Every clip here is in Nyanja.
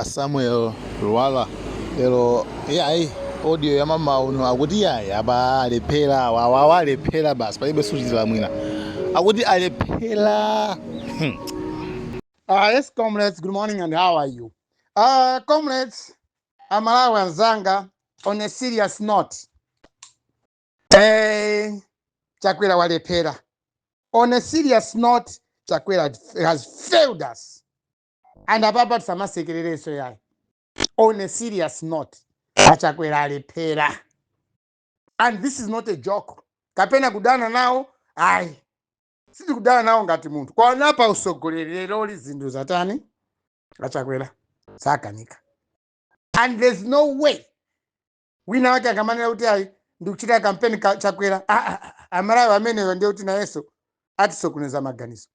A Samuel Lwara lero yayi, audio ya mama uno akuti yayi, apa alephera, awawa alephera basi, palibe suchitira mwina, akuti alephera. Yes, comrades, good morning and how are you? Comrades, Amalawi anzanga, on a serious note, Chakwera walephera. On a serious note, Chakwera has failed us. And apapa tisamasekerereso yayi. On a serious note, aChakwera alephera. And this is not a joke. Kapena kudana nawo, ayi. Sitikudana nawo ngati munthu. Koma pa usogoleri leroli zinthu zatani? AChakwera sakanika. And there's no way wina wake akamanena kuti ayi, ndikuchita kampeni Chakwera. Ah, ah, ah, Amalawi ameneyo ndiye kuti nayenso atisokoneza maganizo,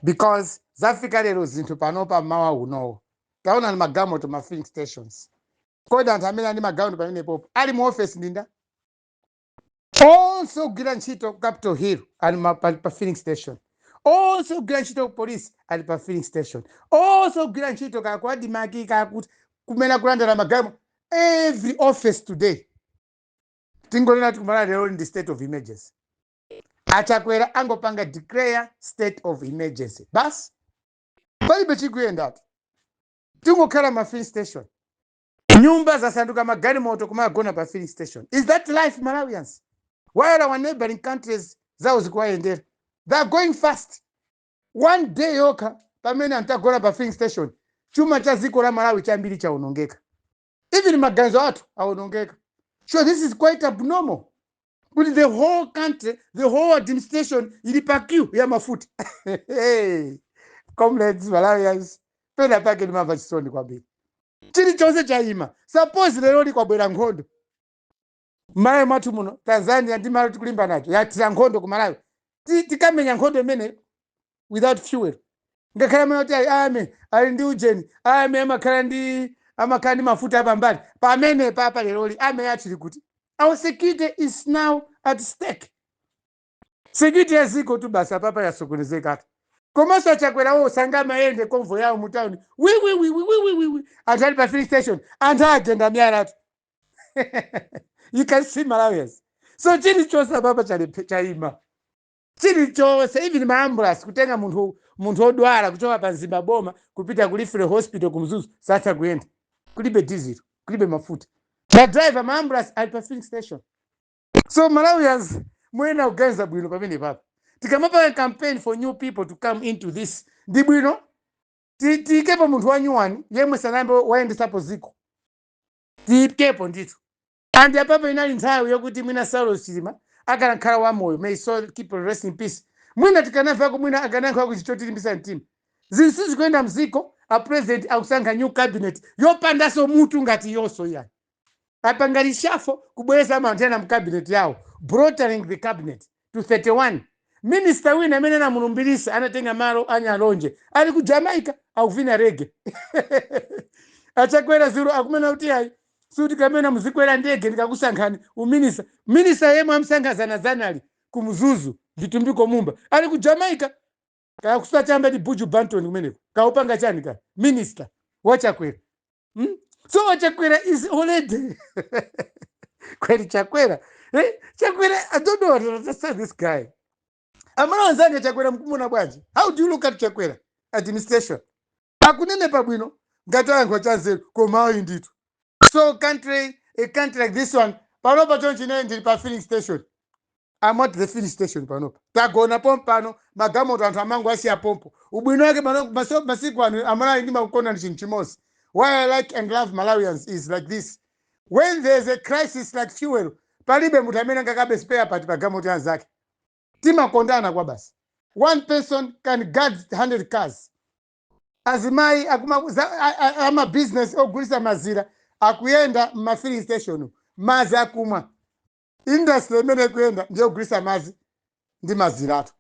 because zafika lero zinthu panopa mmawa unowo, taona ni magalimoto ma filling stations. Kodi anthu amene ali magalimoto pamenepopo ali mu office ndinda? Onse ogwira ntchito ku Capitol Hill ali pa filling station, onse ogwira ntchito ku police ali pa filling station, onse ogwira ntchito kaya ku ADMARC, kaya kuti kumene kulandira magalimoto, every office today, tingonena kuti kumala lero ndi state of emergency. AChakwera angopanga declare state of emergency basi, palibe chikuyendatu, tingokhala ma filling station, nyumba zasanduka magalimoto kumagona pa filling station. Is that life, Malawians? While our neighboring countries zawo zikuwayendera, they are going fast. One day yokha pamene antagona pa filling station, chuma cha dziko la Malawi chambiri chawonongeka, even maganizo athu awonongeka. So this is quite abnormal kuti the whole country, the whole administration ili pa queue ya mafuta. Hey, comrades, Malawians, pena pake ndimamva chisoni kwambiri. Chilichonse chayima. Suppose lero likwabwera nkhondo Malawi mwathu muno, Tanzania ndi malo tikulimba nacho yathira nkhondo ku Malawi, tikamenya nkhondo imene without fuel? Ngakhale amene kuti ali ame ali ndi ujeni, ame amakhala ndi mafuta apambali pamene papa, leroli ame yathu ili kuti? Our security is now at stake. Security ya ziko tu basi apapa yasokonezekatu. Komanso aChakwerawo sangamayende convoy yawo mu town wiwiwiwiwiwiwi, anthu ali pa filling station, anthu agenda miyalatu. You can see, Malawians, so chilichonse apapa chayima, chilichonse, even maambulance kutenga munthu odwala kuchoka pa Mzimba boma kupita ku Referral Hospital ku Mzuzu satha kuyenda, kulibe diesel, kulibe mafuta, madriver maambulance ali pa filling station. So Malawians, muyenera kuganiza bwino pamene papa. Tikamapanga campaign for new people to come into this, ndi bwino tiyikepo munthu wanyuwani yemwe sanayambe wayendesapo ziko, tiyikepo ndithu. And apapo inali nthawi yokuti mwina Saulos Chilima akanakhala wamoyo, may soul keep rest in peace, mwina tikanamvako, mwina akanayankhula kuti chotilimbisa mtima. Zinthu sizikuyenda mziko. A president akusankha new cabinet yopandanso mutu ngati yonso iyani. Apanga reshuffle kubwereza anthu ena mu cabinet yawo, broadening the cabinet to 31. Minister wina amene anamulumbirisa anatenga malo anyalonje ali ku Jamaica akuvina reggae. AChakwera zero akumena kuti ayi, suti kamene muzikwera ndege ndikakusankhani uminista. Minista yemwe amsankha zanazanali ku Mzuzu, Vitumbiko Mumba, ali ku Jamaica kaya kusuta chamba ndi Buju Banton kumeneko, kaupanga chani ka minister waChakwera, So waChakwera is already kweli Chakwera, eh? Chakwera, I don't know how to understand this guy. Amana anzanga, Chakwera mkumuna bwanji? How do you look at Chakwera administration? Akunene pabwino ngati ayankho chanzeru, koma ayi ndithu. So country, a country like this one, panopa chonchi ine ndili pa filling station. I'm at the filling station panopa, tagona pompano, magamoto anthu amango asiya pompo. Ubwino wake masiku ano Amalawi ndimakukona ndi chinthu chimodzi. Why I like and love Malawians is like this: when there's a crisis like fuel, palibe munthu amene angakabe spare part pa gamoto anzake. Timakondana kwa basi. One person can guard 100 cars. Azimayi ama business ogulisa mazira akuyenda mma filling station, mazi akumwa. Industry imene ikuyenda ndiyo kugulisa mazi ndi maziratu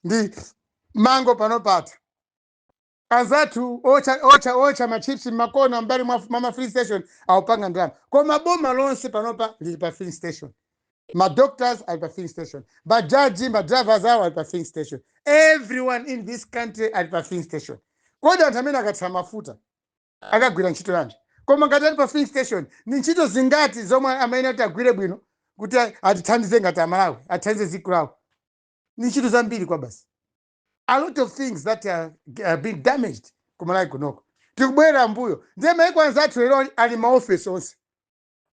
ndi mango. Pano pata anzathu ocha machips mmakona mbali mwa ma filling station awupanga ndalama, koma boma lonse panopa lili pa filling station. Ma doctors ali pa filling station, majaji, ma drivers awo ali pa filling station, everyone in this country ali pa filling station. Kodi anthu amene akathira mafuta Akagwira ntchito yanji? Koma ngati ali pa filling station, ni ntchito zingati zomwe amene ati agwire bwino kuti atithandize ngati Amalawi, atithandize dziko lawo? Ni ntchito zambiri kwa basi, a lot of things that are being damaged kumalawi kunoko. Tikubwera mbuyo. Ndiye maiko anzathu lero ali maofesi onse.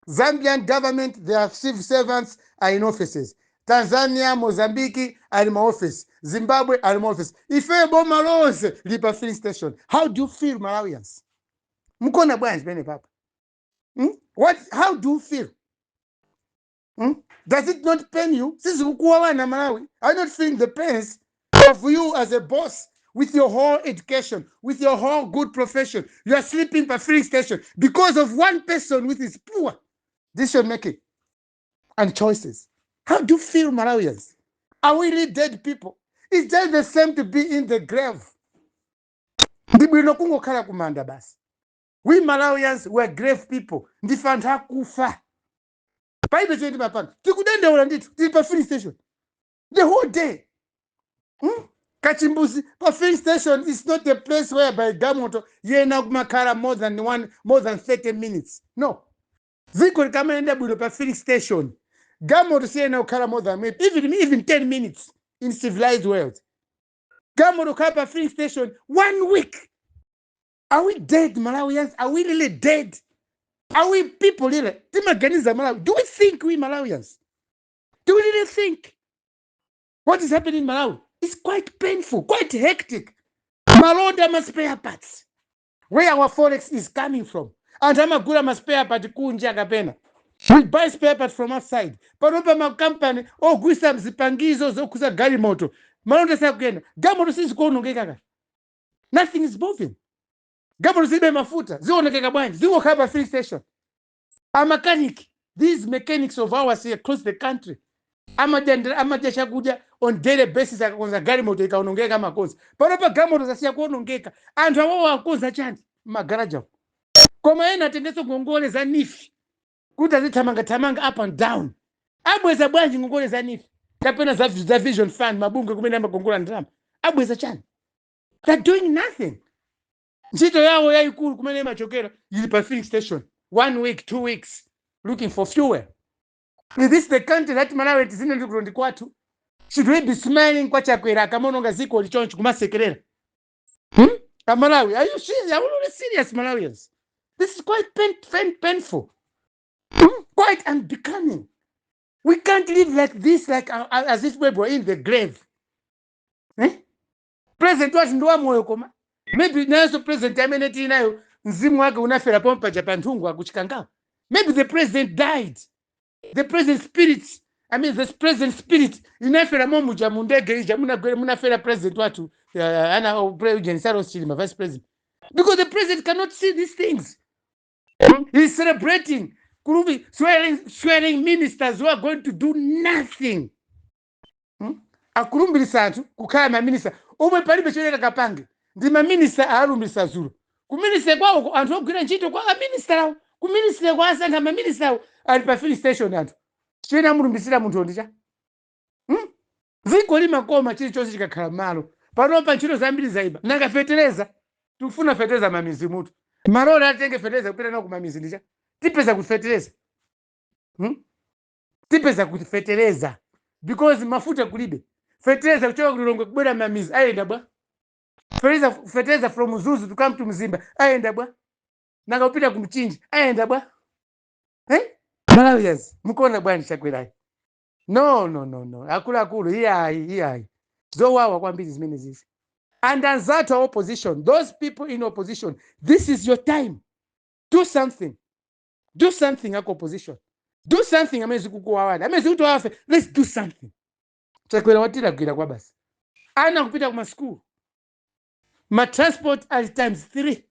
Zambian government, their civil servants are in offices. Tanzania, Mozambique ali maoffice, Zimbabwe ali maoffice. Ife boma lonse lili pa filling station. How do you feel, Malawians? Mukona bwanji pene papa? What, how do you feel? Does it not pain you? Sizikukuwawa Malawi? Are you not feeling the pains of you as a boss, with your whole education, with your whole good profession, you are sleeping per filling station because of one person with his poor decision making and choices? How do you feel, Malawians? Are we really dead people? It's just the same to be in the grave. Ndi bwino kungokhala kumanda basi. We Malawians were grave people. Ndife anthu akufa. Palibe chomwe timapanga. Tikudandaula ndithu, tili pa filling station the whole day. Kachimbuzi pa filling station is not a place whereby galimoto yena kumakhala more than 30 minutes, no. Dziko likamayenda bwino, pa filling station galimoto siyena kukhala more than even 10 minutes. In civilized world, galimoto kukhala pa filling station one week? Are we dead, Malawians? Are we really dead? Are we people really? Timaganiza Malawi? Do we think, we Malawians? Do we really think? What is happening in Malawi is quite painful, quite hectic. Malonda ma spare parts, where our forex is coming from, anthu amagula ma spare part kunja kapena we buy spare part from outside. Panopa makampani ogwisa zipangizo zokhuza galimoto, malonda sakuyenda, galimoto sizikuonongeka ka, nothing is moving. Galimoto zilibe mafuta, zionekeka bwanji? Zingokhala pa filling station. A mechanic, these mechanics of ours here across the country, amadya chakudya on daily basis akakonza galimoto ikaonongeka, amakonza. Panopa galimoto zasiya kuonongeka, anthu awowo akonza chani mmagaraja? Koma ena atengenso ngongole za NEEF kuti azithamangathamanga up and down. Abweza bwanji ngongole za NEEF kapena za Vision Fund, mabungwe kumene amakongola ndalama? Abweza chani? They're doing nothing. Ntchito yawo yayikulu kumene imachokera ili pa filling station, one week, 2 weeks, looking for fuel. Is this the country that Malawi tizine ndikuti ndi kwathu? Should we be smiling kwa Chakwera akamononga ziko lichoncho kumasekerera? Amalawi, are you serious? Are we really serious, Malawians? This is quite painful. Quite unbecoming. We can't live like this, like as if we were in the grave. Eh? President wathu ndi wamoyo, koma maybe nayenso president amene tili nayo mzimu wake unafera pompaja pa nthungu akuchikangawa. Maybe the president died, the president spirit, I mean, the president spirit inafera momuja mu ndege ija munagwere munafera president wathu, ana President Saulos Chilima, vice president, because the president cannot see these things. He's celebrating Kurubi, swearing ministers who are going to do nothing. Akulumbirisa anthu kukhala maminista omwe palibe choyera kapange. Ndi maminista aalumbirisa zulo kuministry kwawo, anthu ogwira ntchito kwa aminista awo, kuministry kwa asankha maminista awo ali pa filling station. Anthu chimene amulumbisira munthu ndicha? Dziko limakoma chilichonse chikakhala m'malo. Panopa ntchito zambiri zaiba. Nanga fetereza? Tikufuna fetereza mamizi mutu malori atenge fetereza kupita nawo kumamizi, ndicha tipeza kufetereza? Tipeza kufetereza because mafuta kulibe. Fetereza kuchoka kulilongwe kubwera mamizi ayenda bwa? Fetereza from Mzuzu to come to Mzimba ayenda bwa? Nanga kupita kumchinji ayenda bwa? Eh? Malawians, mukuona bwanji Chakwerayi? No, no, no, no, akuluakulu, iyayi, iyayi, zowawa kwambiri zimene zizi. And anzathu a opposition, those people in opposition, this is your time. Do something, do something. Ako opposition, do something. Amene zikukuwawani, amene zikuti wafe, let's do something. Chakwera watilagwira kwa basi. Ana kupita kuma school, ma transport ali times 3.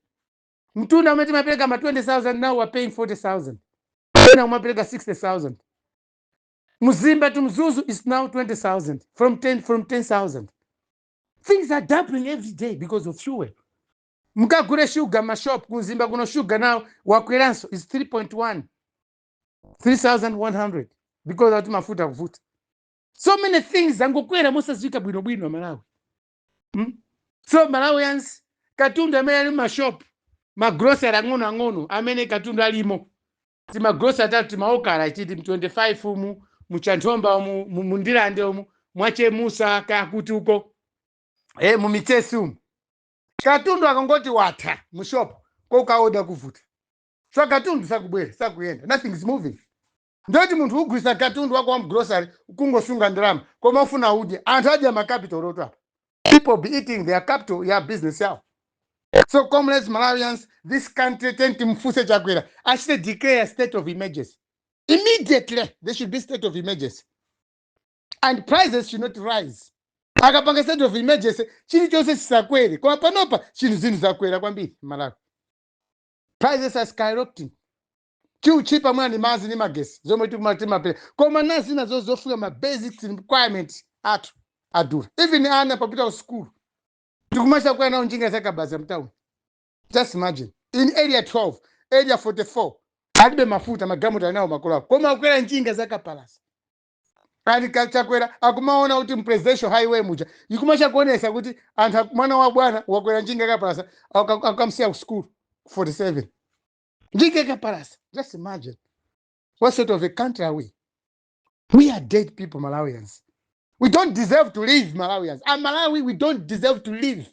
Mtunda umene timapereka ma 20,000, now we're paying 40,000, ena umapereka 60,000. Mzimba to Mzuzu is now 20,000 from 10,000. Things are doubling every day because of fuel. Mukagure sugar mashop kumzimba kuno, sugar now wakweranso, is 3.1, 3100, because ati mafuta kuvuta. So many things zangokwera mosadziwika bwinobwino, Malawi. So Malawians, katundu amene ali mumashop Magrosari ang'onoang'ono amene katundu alimo, timagrosari atatu timaokala chiti m25 umu, muchanthomba umu, mundilande umu, mwachemusa kakuti uko, mumichesi umu, katundu akangoti watha mushop, kokaoda kuvuta. So katundu sakubwera, sakuyenda, nothing is moving. Ndoti munthu ugwisa katundu wako wa mgrocery, kungosunga ndalama, koma ufuna udye. Anthu adya macapital roto apa. People be eating their capital ya business yawo. So comrades, Malawians, this country, tenti mfuse Chakwera achite declare state of emergency immediately. There should be state of emergency and prices should not rise. Akapanga state of emergency, chilichonse chisakwere. Koma panopa chinthu zinthu zakwera kwambiri Malawi. Prices are skyrocketing. Chiuchipa mwana ni madzi ndi magesi zomwe timapera, koma nazi nazo zofika ma basic requirement athu adura. Even ana papita ku school tikumacha kwera nawo njinga zakabaza mtown. Just imagine, in Area 12, Area 44, alibe mafuta, magalimoto alinawo makolo ako, koma akwera njinga zakapalasa. Ali Chakwera akumaona kuti mpresidential highway muja ikumacha kuonesa kuti anthu mwana wa bwana wakwera njinga yakapalasa, akamsiya ku school 47, njinga yakapalasa. Just imagine, what sort of a country are we? We are dead people, Malawians. We don't deserve to live. Malawians and Malawi, we don't deserve to live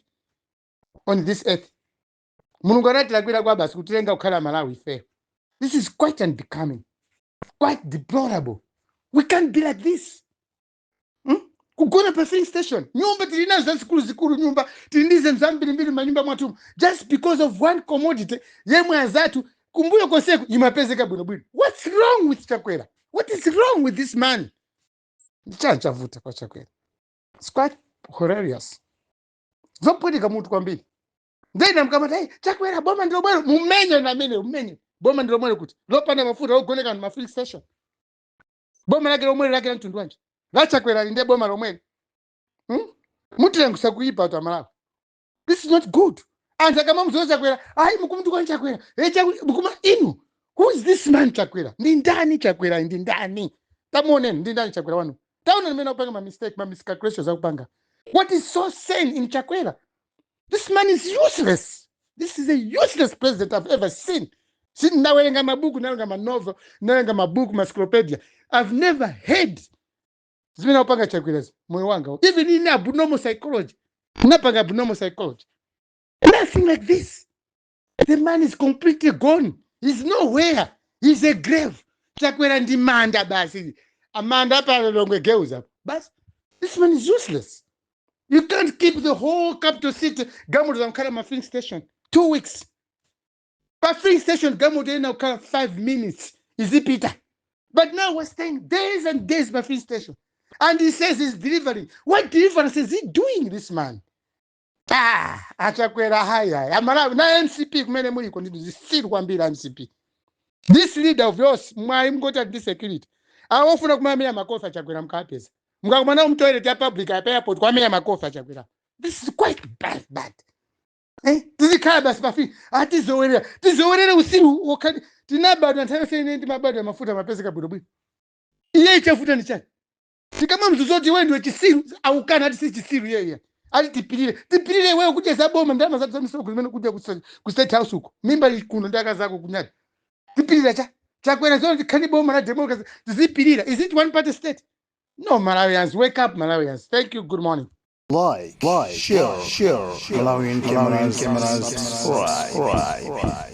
on this earth. Mulungu anatilakwira kwa basi kutilenga kukhala Malawi ife. This is quite unbecoming, quite deplorable. We can't be like this, Kugona pa filling station. Nyumba tili nazo zazikulu zikulu, nyumba tili ndi zinthu zambirimbiri manyumba mwathu, just because of one commodity yemwe azathu kumbuyo konseku imapezeka bwinobwino. What's wrong with Chakwera? What is wrong with this man? Ndichani chavuta kwa Chakwera? It's quite hilarious, zopwetika mutu kwambiri. Ndena mkamati, "Hey, Chakwera, boma ndilo bwero," mumenye namene mumenye. Boma ndilo mwere kuti lopanda mafuta, ogoneka ma filling station? Boma lake lomwere lake la mtundu wanji la Chakwera? Linde boma lomwere, Mutilengusa kuipa kuti Amalawi, this is not good. Anthu akamamuzoza Chakwera, ayi, mukumtukwana Chakwera. Eh, Chakwera mukuma inu, who is this man Chakwera? Ndi ndani Chakwera? Ndi ndani? Tamuoneni, ndi ndani Chakwera wanu? Taona limene akupanga ma mistake, ma miscalculations akupanga. What is so sane in Chakwera? This man is useless. This is a useless president I've ever seen. Sinawerenga mabuku, nawerenga manovel, nawerenga mabuku, maencyclopedia, I've never heard zimene akupanga Chakwerazi moyo wanga. Even in abnormal psychology, napanga abnormal psychology, nothing like this. The man is completely gone. He's nowhere. He's a grave. Chakwera ndi manda basi, amanda apa Lilongwe Girls apo basi. This man is useless. You can't keep the whole capital city galimoto zakukhala ma filling station 2 weeks. Pa filling station galimoto ina kukhala 5 minutes izipita, but now we're staying days and days pa filling station, and he says he's delivering. What deliverance is he doing, this man? Ah, achakwera, haya Amalawi na MCP kumene muliko, ndinu zisiru kwambiri. MCP, this leader of yours, mwayi mngoti ati ndi security awofuna kumamenya makofi achakwera. Mukapeza mukakumana mutoilet ya public apa airport, kwamenya makofi achakwera. This is quite bad, bad. Tizikhala basi pafi atizowerera, tizowerere usiru wokhali. Tinabadwa nthawi yonse ine ndimabadwa, mafuta mapezeka bwinobwino. Iye chafuta ndi chani? Tikamamzuza kuti iwe ndiwe chisiru, aukana ati si chisiru yeye, ati tipirire, tipirire. Iwewe kudya zaboma, ndalama zathu zamisoko zimene kudya ku State House uko, mimba ili kuno ndi akazako kunyali. Tipirira cha Chakwera? Zono tikhani boma la democracy, tizipirira? Is it one party state? No. Malawians, wake up. Malawians, thank you. Good morning. Like, share, Malawian cameras, subscribe.